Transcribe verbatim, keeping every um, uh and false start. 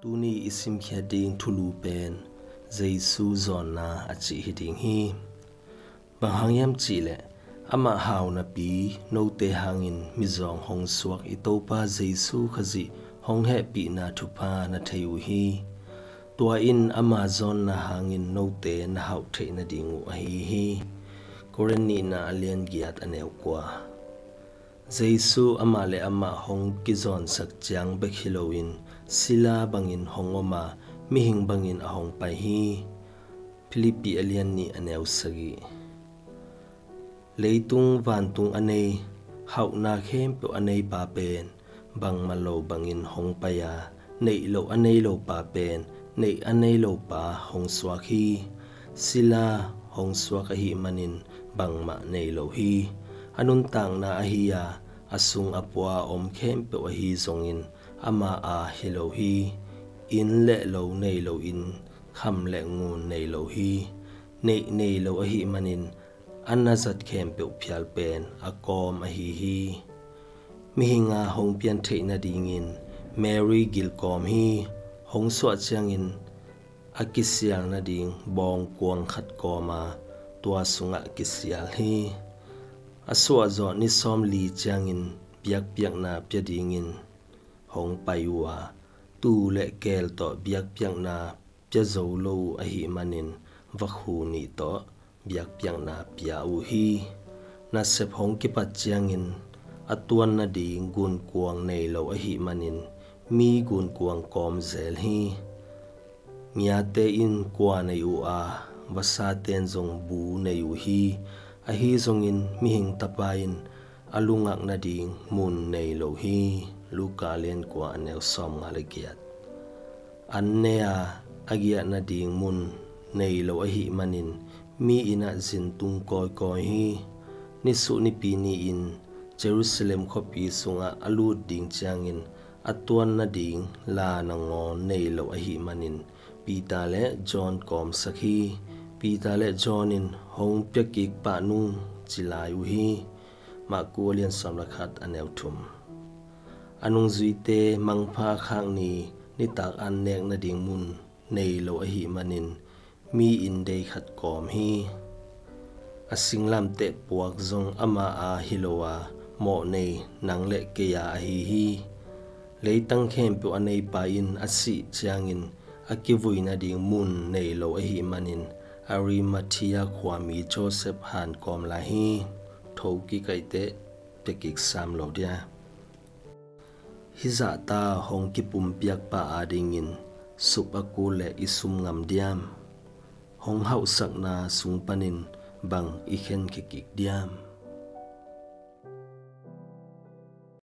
Tuni i simkhiat ding thulu pen Jesu zawnna a cih hi ding hi. Bang hang hiam cihleh, amah hau napi note hangin mizawng hong suak i Topa Jesu Khazih hong hehpihna thupha na thei uh hi. Tua in ama zawnna hangin note na hauh theih nading uh ahi hi. Korin nihna a lian giat a neu kua. Jesu amah le amah hong kizawnsak ciang bek hi loin sila bangin hong om a, mihing bangin a hong pai hi. Philippi a lian nih a neu sagih. Leitung vantung a nei, hauhna khempeuh a neipa pen bangmah lo bangin hong pai a, neih loh a nei lopa pen neih a nei lopa hong suak hi. Sila hong suak ahih manin bangmah nei lo hi. A nuntakna ahi a, a sung a pua a om khempeuh ahi zongin ama a hi lo hi. Inn le lo nei loin kham le ngun nei lo hi. Neih nei lo ahih manin a na zat khempeuh phial pen a kawm ahi hi. Mihing a hong pian theih nadingin Mary gil kawm hi. Hong suah ciangin a kisial nading bawngkuang khat kawm a, tua sungah kisial hi. A suah zawh ni sawmli ciangin biakpiakna pia dingin hong pai uh a, tuu le keel tawh biakpiakna pia zo lo uh ahih manin vakhu nih tawh biakpiakna pia uh hi. Nasep hong kipat ciangin a tuan nading gunkuang nei lo ahih manin mi gunkuang kawm zel hi. Ngiate in kua nei uh a, vasaten zong bu nei uh hi. Ahi zongin mihing tapa in a lungak nading mun nei lo hi. Luka lian kua a neu sawmnga le giat. An ne a, a giah nading mun nei lo ahih manin mi inn ah zin tung kawikawi hi. Nisuh nipi ni-in Jerusalem khuapi sungah a lut ding ciangin a tuan nading la nangawn nei lo ahih manin Peter le John kawmsak hi. Peter le John in hong piakik pah nung ci lai uh hi. Marku a lian sawm le khat a neu thum. A nungzuite mangpha khak ni nitak an nek nading mun nei lo ahih manin mi inn dei khat kawm hi. A singlamteh puak zong ama a hi lo a, mawh nei nang le kei a ahi hi. Leitang khempeuh a neipa in a sih ciangin a kivui nading mun nei lo ahih manin Arimathea khuami Joseph han kawm lai hi. Tho kikaihte pekik sam lo dia. Hih zahta hong kipumpiakpa adingin sup a kul le i sum ngam diam? Hong hauhsakna sung panin bang i khenkhia kik diam?